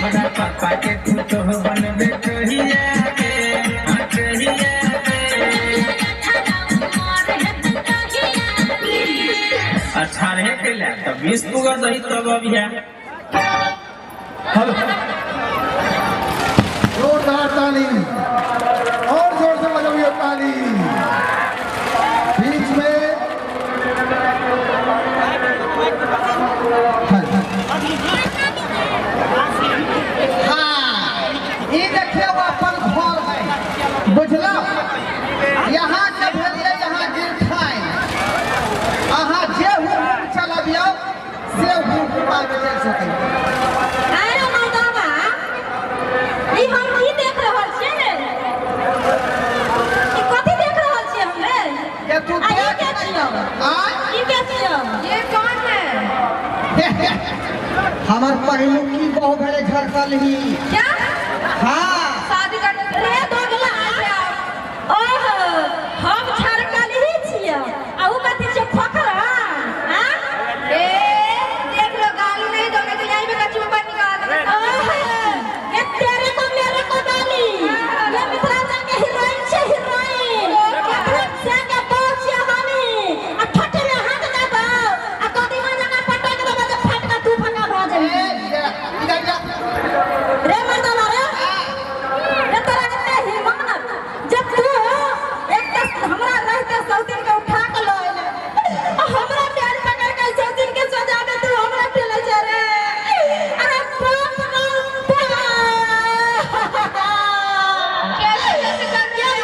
हमरा पापा के पुतोह बनबे कहिया गे, हाँ कहिया गे। अठारह के ले तो 20 पुगा दही तब अभिया। हेलो, जोरदार ताली और जोर से बजाइए ताली। बीच में हाँ, ई देखियो अपन घर है, बुझलो? यहाँ के भेलिए यहाँ गिरठाइन। अहाँ जे हुकुम चलबियौ से हुकुम आगे चलि सकै। अरे मर्दाबा, ई हम की देख रहल छियै? ई कथी देख रहल छियै हम रे? ये तू आ, ई देख के छियौ? आय? ई के छियौ? ये कौन है? हमर पहिलुकी बहु भेलै झरकलही। क्या? हाँ। शादी करने से रे दोगला, ओहो, हम झरकलही छियौ आ उ कथी छियौ खोखरा? आँ? ए, देख लो, गाली नहीं दोगे तो यहीं पे कचूमर निकाल देंगे। ओहो, ये तेरे को मेरे को गाली। ये मिथिलांचल के हीरोइन छै, हीरोइन। मिथिलांचल के बहू छियै हमी। आ ठोटी में हाथ देबौ आ कदीमा जकाँ पटक देबौ जे फाटि कऽ दू फक्का भऽ ए, जेबही। इधर इधर जा। रे मर्दाना रे, रे तोरा एते हिम्मत जे तू एक तऽ हमरा रहिते सौतीन के उठा के लऽ एले आ हमरा पैर पकड़ के सौतीन के सजा दे, तू हमरा ठेले छै रे। अरे बाप रे बाप, कैसे कैसे कर ये लग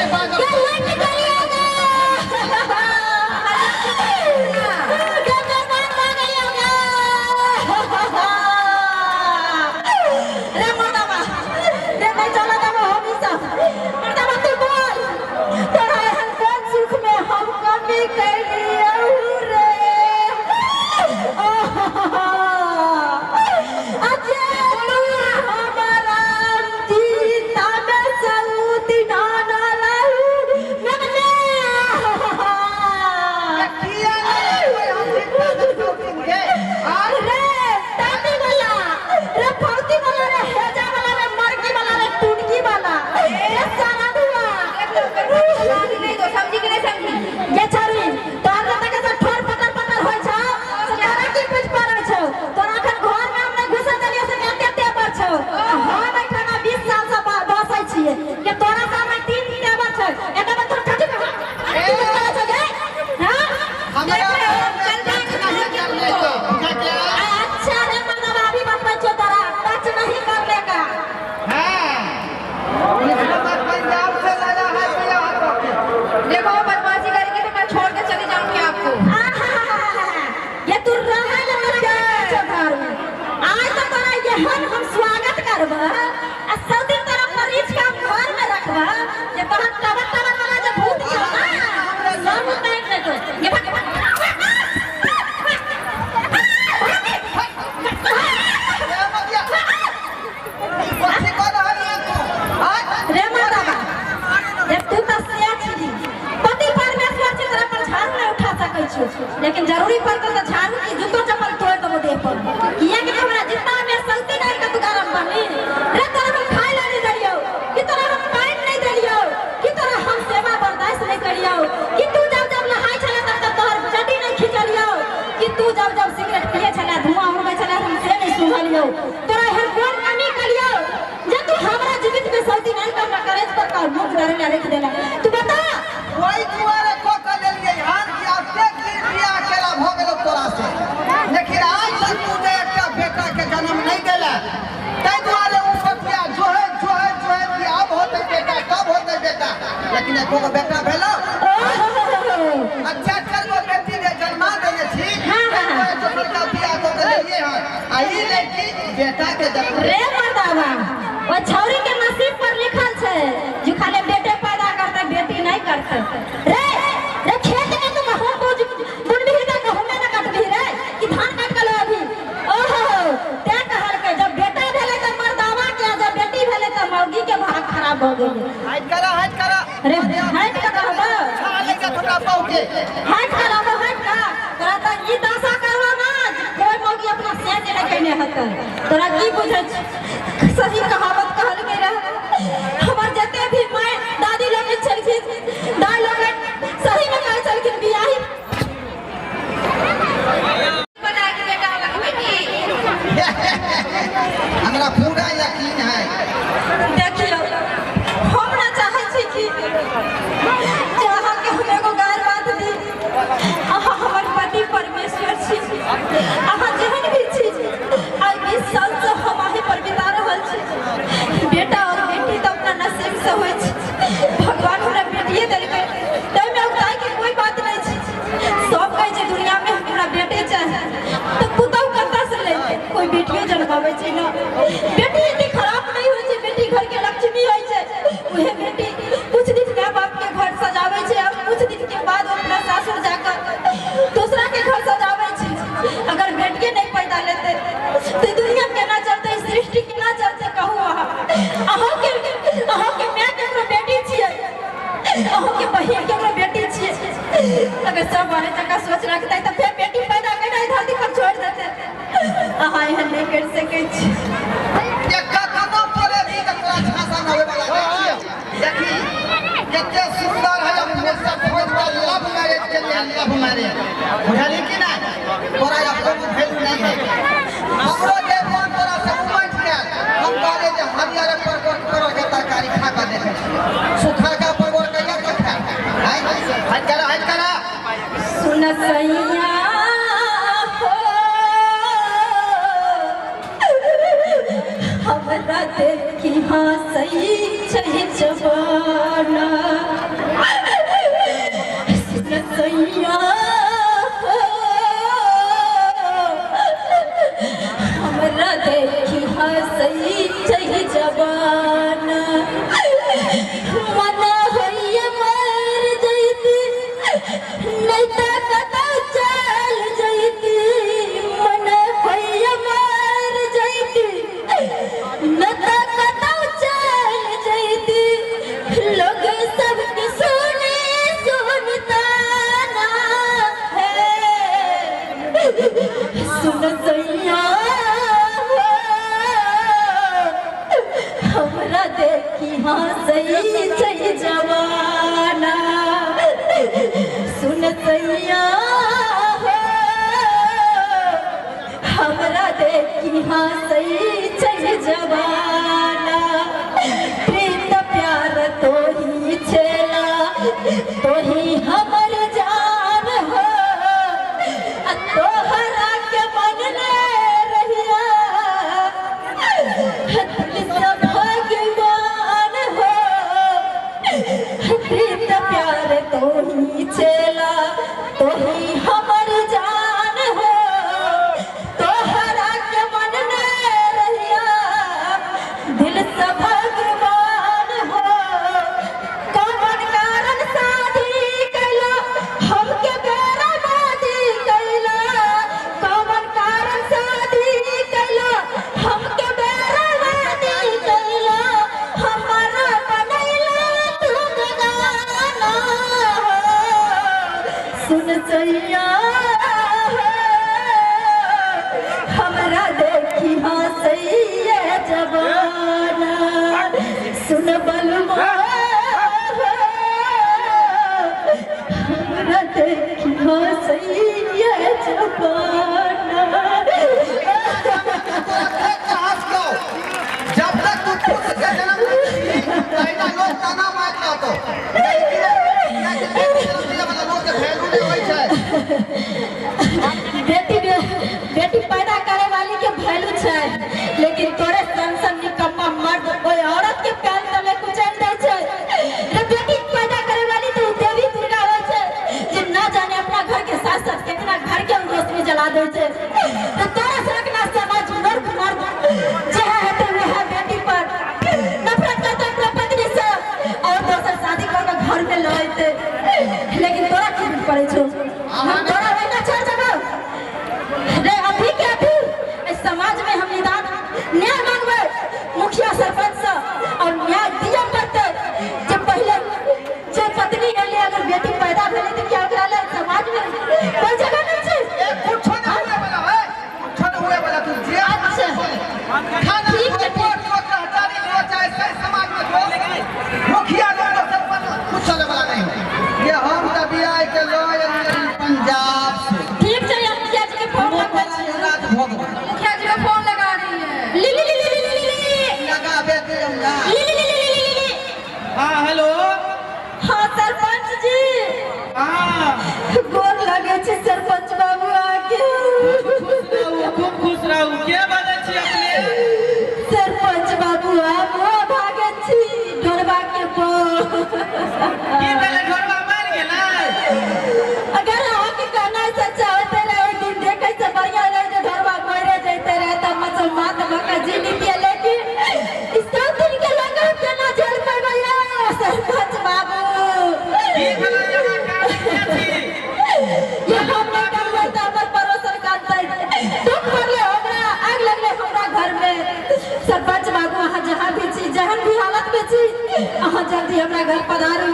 रे, ये लग गलिया गे, गे बेईमान भऽ गलिया गे। रे मर्दाबा रे, नहीं चला देबो हम ई सब। मर्दाबा तू बोल, तोरा एहन कोन सुख में हम कमी कैलियौ रे? अजे तू हमरा जीता में सऊदी नाना लहू नगने। ये किया नहीं कोई हम जीता से सौतीन के? आय? रे टाटी वाला रे, फौती वाला रे, हेजा वाला रे, मरकी वाला रे, टुनकी वाला रे, सारा धुआ। देख लो, गाली नहीं दो, समझी कि नहीं समझी? ये छौरी, तोहर जतऽ के ठोर पतर पतर होइ छौ से तोरा की बुझि पड़ै छौ? तोरा एखन घर मे हम नहि घुसऽ देलियौ से एते तेवर छौ। आ हम एहिठाम 20 साल से बसै छियै के तोरा सामने 3 तेवर छौ। एते मे तोर ठठी में की बुझि पड़ै छौ गे? हाँ? हमरा देख रहे हो, चल टच नहीं करने का, बुझा क्या? अच्छा रे मर्दाबा, अभी बतबै छियौ तोरा टच नहीं करने का। हाँ, इसको मैं पंजाब से लाया है बियाह करके। देखो, बदमाशी करेंगे तो मैं छोड़ के चली जाऊंगी आपको। आहाहाहा, ये तू रहै ले तैयार छौ घर में। आज तऽ तोरा एहन हम स्वागत करबह आ सब दिन तोरा मरीज के हम घर में रखबह जे तोहर टबर टबर वाला जे भूत छौ ना सब उतारि देतौ। ये भाग, ए मगिया, कथी कऽ रहल हियै तू? आय? रे मर्दाबा, जब तू तऽ से छिही, पति परमेश्वर छै, तोरा पर झाड़ू नहि उठा सकै छौ, लेकिन जरूरी पड़तौ तऽ झाड़ू की जूतो चप्पल तोड़ि देबो देह पर। किया कि हमरा जितना में सलती नहीं के तू गरम बनी रे। तोरा हम खाय ला नहीं देलियौ कि तोरा हम पानि नहीं देलियौ कि तोरा हम सेवा बर्दाश्त नहीं करियौ कि तू जब जब नहाय छले तब तब तोहर चड्डी नहीं खिंचलियौ कि तू जब जब सिगरेट पिए छले धुआं उड़बै छले हम से नहीं सुनलियौ? तोरा एहन कोन कमी कलियौ जे तू हमरा जीवित में सौती नहीं के हमरा करेज पर का मुख डरे ला रख देला? तू बता। ओहि दुआरे कऽ के लेलियै हन कि आब देख ली बियाह केला भऽ गेलौ तोरा से, लेकिन आइ तक तू जे एकटा बेटा के जन्म नहीं देला, ताहि दुआरे ओ बतिया जोहे जोहे जोहे कि आब होतै बेटा, कब होतै बेटा, लेकिन एको गो बेटा भेलौ? ओहो। अच्छा, चारि गो बेटी जे जन्मा देने छी, हाँ, हाँ, ताहि दुआरे दोसरका बियाह कऽ के लेलियै हन आ ई लड़की बेटा के जन्म। रे मर्दाबा, ओ छौरी के नसीब पर लिखल छै जो खाली बेटे पैदा करते, बेटी नहीं करते। रे रे, खेत में तू गहूं बुझ बुनबिही त गहूं ना काटबिही रे कि धान काट के अभी? ओहो, ते कहलकै जब बेटा भेलै त मर्दावा के, जब बेटी भेलै त मौगी के भाग खराब भ गेलै। हटि करा, हटि करा। रे हटि के कहबो। छा ले जा हमरा बहू के। हटि के रहबो, हटि के। तोरा त ई दशा करबो ना जे कोई मौगी अपना केने हेतै। तोरा की बुझै छी? सही कहावत कहल गेल रहै। हमर जते भी माय दादी लोग छलखिन, दाई लोग सही में कहै छलखिन बियाही बना के बेटा वाला के बेटी। हमरा पूरा यकीन है। देखियौ, हम ना चाहै छी कि जे अहाँके हम एगो गारि बात दी। अहाँ हमर पति परमेश्वर छी। अहाँ जेहन भी छी, आइ 20 साल से हम अहीं पर बिता रहल छी। बेटा और बेटी तऽ अपना नसीब से होइ छै। भगवान हमरा बेटिए देलकै, ताहिमे उगताई के कोई बात नहि छै। सब कहै छै दुनिया में हमरा बेटे चाही, तऽ पुतहु कतऽ से लेतै? कोई बेटियो जन्माबै छै ना। बेटी एते खराब नहि होइ छै, बेटी घर के लक्ष्मी होइ छै। उहे बेटी कुछ दिन माय बाप के घर सजाबै छै और कुछ दिन के बाद अपना सासुर जाकर दूसरा के घर सजाबै छै। अगर बेटिए नहि पैदा लेतै तऽ दुनिया केना चलतै, सृष्टि केना चलतै? कहू अहाँ। अहाँके माय केकरो बेटी छियै, अहाँके बहिन केकरो बेटी छियै। अगर सब अहाँ जकाँ सोच रखतै तऽ फेर बेटी पैदा करि धरती पर छोड़ि देतै। अहाँ एहन नहि करि सकै छी। जे कखनो पड़े भी तऽ तोरा झांसा न होय वाला नहीं छियौ। देखी कते सुंदर है, अपने सब खोज के लव मैरिज के लिए, लव मैरिज बुझली कि नहीं? तोरा अपन वैल्यू नहीं है। हमरो जे मन तोरा से उमट गेल, हम कहले जे हरियर परवल परवल के तरकारी खा के देखै छियै, सूखा का परवल कहिया तक खाय? हट करा, हट करा। सुन सैया हो, हमरा देखी हँसै छै जमाना। सुन सैया हो, हमरा देखी हँसै छै जमाना। मन होइए मर जैती, नहीं तऽ कतौ चल जैती। मन होइए मर जैती, न तऽ कतौ चल जैती। लोग सबके सुने सुनता ना है। सुन सैया हो, हमरा देखी हँसै छै जमाना। सुन सैया हो, हमरा देखी हँसै छै जमाना। प्रीत प्यार तोही छेला, तोही हमर जान हो। आ तोहरा के मन ले रहिया दिल से भगवान हो। प्रीत प्यार तोही छेला, तोही हमर जान हो। तोहरा के मन ले रहिया थाना ठीक जो छै, कोर्ट जो कर्मचारी जो चाहे से समाज में जो मुखिया जो सरपंच कुछ चले वाला नहीं हो। ये हम तऽ बियाह के लऽ एलियै पंजाब से। ठीक छै, हम मुखिया जी के फोन लगबै छी। राज भोग मुखिया जी को फोन लगा रही है। ली ली ली ली ली ली ली लगाबे दियौ ना। ली ली ली ली ली ली। हाँ हेलो। हाँ सरपंच जी। हाँ गोर लगे छी सरपंच बाबू आके। खूब खुश रहू। के बजै छी अपने? सरपंच बाबू हम ओ भागे छी ढोरबा के पो। की भेलै ढोरबा मरि गेलै? अगर अहाँके कहना सच्चा होते रहे दिन देखे से बढ़िया रहे जे ढोरबा मरे जैते रहे तब मतलब मात मका जी लीतिए, लेकिन इस सब दिन के लगा केना झेल पेबै सरपंच बाबू? की भेलै अहाँ काज के छी? ये हम नहीं करबै तऽ हमर पड़ोसन कानतै। दुख पड़ले हमरा, आगि लगले हमरा घर में। सरपंच बाबू अहाँ जहाँ भी छी, जहन भी हालत में छी, अहाँ जल्दी हमरा घर पधारू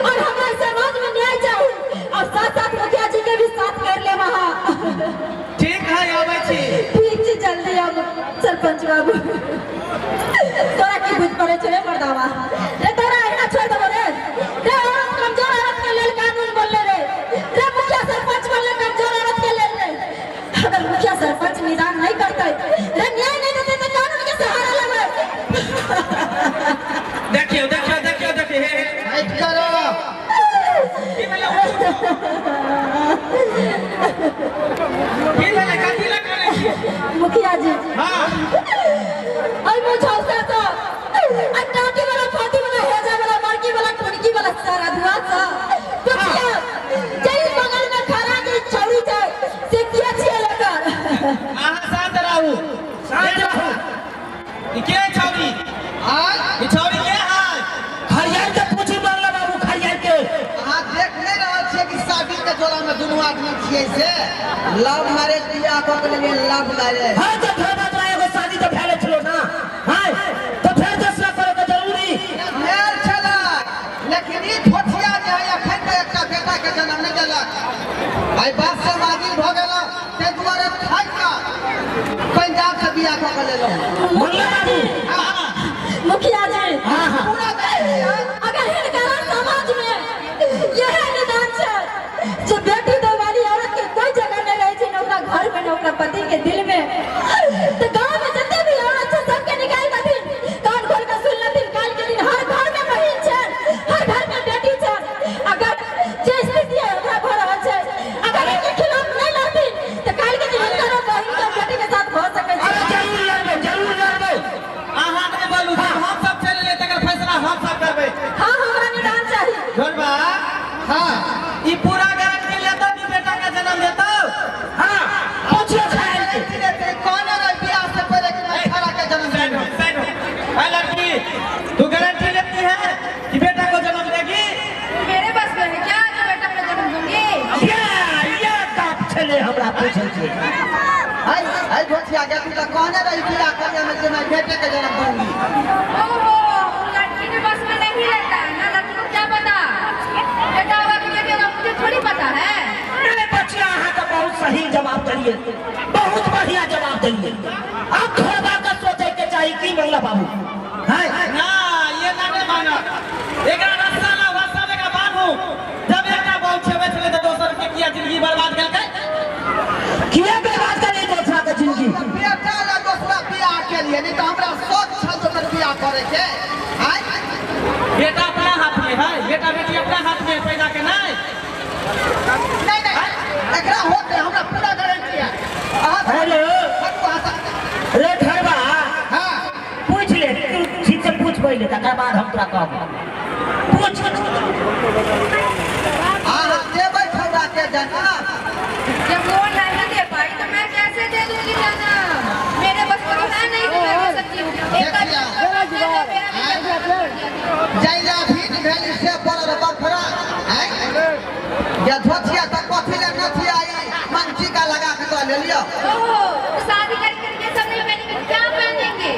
और हमरा समाज में न्याय चाही और साथ साथ मुखिया जी के भी साथ कर लेब अहाँ। ठीक है अबै छी। ठीक छै जल्दी आबू सरपंच बाबू। तोरा की बुझ पड़ै छौ रे मर्दावा? रे तोरा अहिना छोड़ि देबो रे? रे औरत कमजोर औरत के लेल कानून बनले रे। रे मुखिया सरपंच बनले कमजोर औरत के लेल रे। अगर मुखिया सरपंच निदान नहीं करतै रे, न्याय नहीं देतै तऽ कानून के सहारा लेबै। देखियौ देखियौ देखियौ देखियौ हे हे। फाइट करो। की भेलै? की भेलै कथी लए करै छी? मुखिया जी हाँ अइ मुझौसा सँ आ टाटी वाला फाटी वाला हेजा वाला मरकी वाला टुनकी वाला सारा धुआ सँ पुछियौ जे ई बगल में खड़ा जे छौड़ी छै से के छियै लकर? अहाँ शांत रहू शांत रहू। ई के छौरी? आय ई छौरी के है? खरियार के पूछी मंगला बाबू, खरियार के। अहाँ देख नहि रहल छियै कि शादी के जोड़ा में दुनू आदमी छियै से लव मैरिज बियाह कऽ के लेलियै लव मैरिज। हाँ तो ढोरबा तोरा एगो शादी तो भेले छलो ना? हाँ तो फेर दूसरा करे के जरूरी भेल छलै, लेकिन ई ठोठिया जे है एखन तक एकटा बेटा के जन्म नहि देलक। आइ बात से माजिल भऽ गेल ताहि दुआरे थाकि कऽ पंजाब से बियाह कऽ के लेलहुँ। मंगला बाबू। मुखिया जी हाँ हाँ पूरा गारंटी है। अगर हिनकरा समाज में यह निदान छै जे बेटी दे वाली औरत के कोई जगह नहीं रहे छै, न ओकरा घर में न ओकरा पति के दिल में, तो गांव में जते भी औरत छै सबके निकाल देथिन, कान खोल के सुन लेथिन। काल के दिन हर घर में बहिन छै, हर घर में बेटी छै। अगर जे स्थिति है ओकरा भऽ रहल छै, अगर एहिके खिलाफ नहीं लड़थिन तऽ काल के दिन हिनकर बहिन के बेटी के साथ भऽ सकै छै। अरे जरूर लड़बै, जरूर लड़बै। अहाँ नहि बोलू, जब हम सब चलि एलियै तकर फैसला हम सब करबै। हाँ हमरा निदान चाही। ढोरबा हाँ ई पूरा गारंटी लेतौ कि बेटा के जन्म देतौ? हाँ पूछियो खरियार के। कहने रहे बियाह से पहले कि मैं छाड़ा के जन्म साइड हो दूंगी। साइड हो। है लड़की तू गारंटी लेती है कि बेटा को जन्म देगी? मेरे बस में है क्या जो बेटा को जन्म दूंगी? ये बात छले हमरा पूछै छै। आई आई ठोठिया के तू तऽ कहने रही बियाह करने में जे मैं बेटे के जन्म दूंगी। ओहो लड़की के बस में नहीं रहता है ना, लड़की को क्या पता बेटा होगा कि बेटी होगा, मुझे थोड़ी पता है। नहीं बचिया अहाँ के बहुत सही जवाब दिलिए, बहुत बढ़िया जवाब दिलिए। अब थोड़ा के सोचे के चाही की मंगला बाबू? हाँ ना ये ना नहीं माना। एकरा रस्सा ना रस्सा में का बांधू। जब एकटा बहु छेबै छलै तऽ दोसर के किया जिंदगी बर्बाद केलकै? किया बर्बाद करी दोसरा के जिंदगी? बेटा ला दोसरा बियाह के लिए नहीं तो हमरा शौक छल दोसर बियाह करे के। आय बेटा अपना हाथ में है, बेटा बेटी अपना हाथ में पैदा के नहीं। नहीं नहीं एकरा होते हमरा पूरा गारंटी है। अहाँ हेलो रे ढोरबा। हाँ पूछ ले तू ठीक से पूछ पहिले तकर बाद हम तोरा कहब। पूछ। अहाँ देबै छौड़ा के जन्म? जब वो नहीं दे पाई तो मैं कैसे दे दूंगी जन्म? मेरे बस में तो है नहीं कि मैं दे सकती हूँ। एक का जैला भीट भेली से पड़ल बखरा। आय या धोथिया तऽ कथी ले नथिया ई मंचिका लगा के दऽ लेलियौ। ओहो शादी करके ये सब नहीं पहनेंगे क्या पहनेंगे?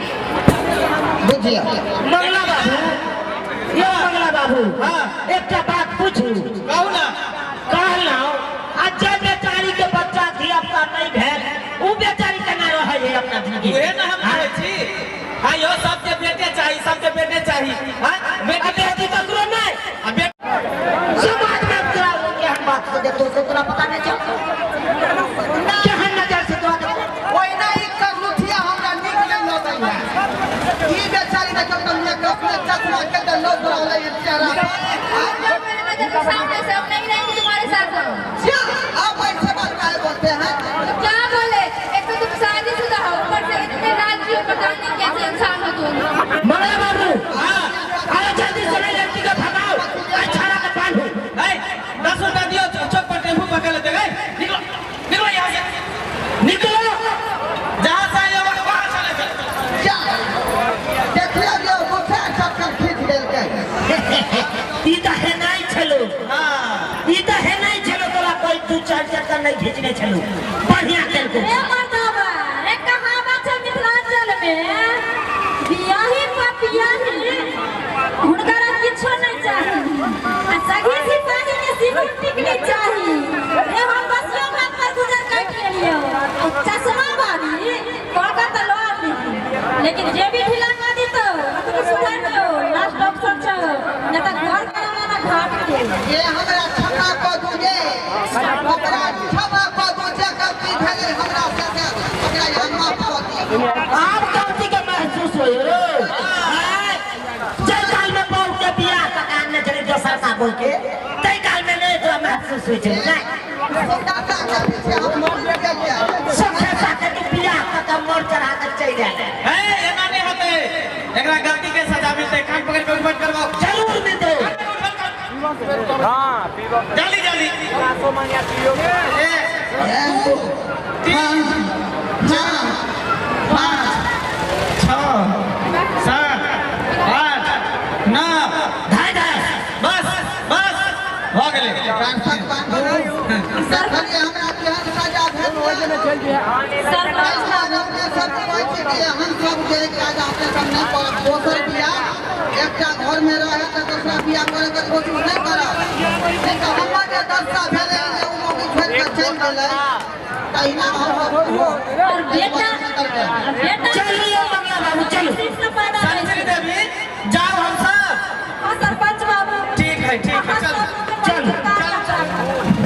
बुझियौ मंगला बाबू, यो मंगला बाबू। हाँ एकटा बात पूछू? कहू ना। कहलहुँ आ जे बेचारी के बच्चा धिया पुता नहीं भेल उ बेचारी केना रहै है अपना जिंदगी? उहे ना हम कहै छी। के नहीं घिचने छलू बढ़िया केलको। रे मर्दाबा, रे कहावत छै मिथिलांचल में, बियाही पपियाही हुनकर किछो नहीं चाही, आ सगी सिपाही के सिंदूर टिकली चाही। रे हम बसियो भात पर गुजर काटि लेलियो, चश्मा बारी कऽ तऽ लऽ आनली, लेकिन जे भी ढीला कऽ दितौ तू सुधर जो, लास्ट ऑप्शन छौ, नहि तऽ घर के रवाना घाट के। ये हमरा क्षमा कऽ दू जे, ओकरा क्षमा कऽ दू जे गलती भेलै हमरा से, ओकरा यहाँ माफ कऽ दियौ। आब गलती के महसूस होय रे। जै काल में बहू के बियाह कऽ आनने छली दोसर का बोल के, तै काल में नहीं तोरा महसूस होइ छलै नहीं। सुखदाता के पीछे हम मर गेलियै। सुखे साथे तू बियाह कऽ के मोर चढ़ा के चलि आयल। ए एना नहि होतै, एकरा गलती के सजा मिलतै। कान पकड़ के उठबैत करबाउ। जरूर मिलतै। जल्दी जल्दी। 1 2 3 4 5 6 7 8 9 धाय धाय। बस बस भऽ गेलै। देखलियै हमरा केहन सजा भेल। सरपंच बाबू, अपने सब कहै छै कि हम सब के काज अपने सब नहि करब, दोसर बियाह एकटा घर में रहे तऽ दोसरा बियाह करे के कोशिश नहि करब, नहि तऽ हमर जे दशा भेलै जे ओ मौगी छोड़ि कऽ चलि गेलै, तहिना हम और बेटा बेटा चलिए मंगला बाबू चलू। से पैदा होइ संजय छै। देवी जाओ हम सब। हाँ, सरपंच बाबू। ठीक है ठीक है, चल चल चल चल।